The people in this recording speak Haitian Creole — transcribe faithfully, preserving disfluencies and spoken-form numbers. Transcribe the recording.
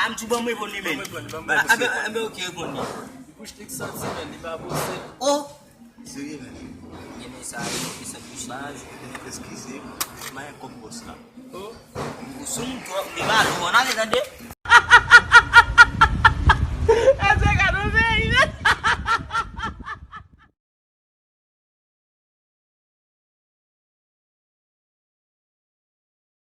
A, m di w ban m reponn li, men. Ban mwen reponn li, ban mwen reponn li, ban mwen reponn li. Anben, ok, reponn li. Bouch li k santi, men, li pa bwose. Oh! Serye, men. Gen mesaj, li santi bouch li. Baz, eskize, m pa gen kòb bòs la. Oh. Ou sou m twòp, li ba nou, ann ale tande.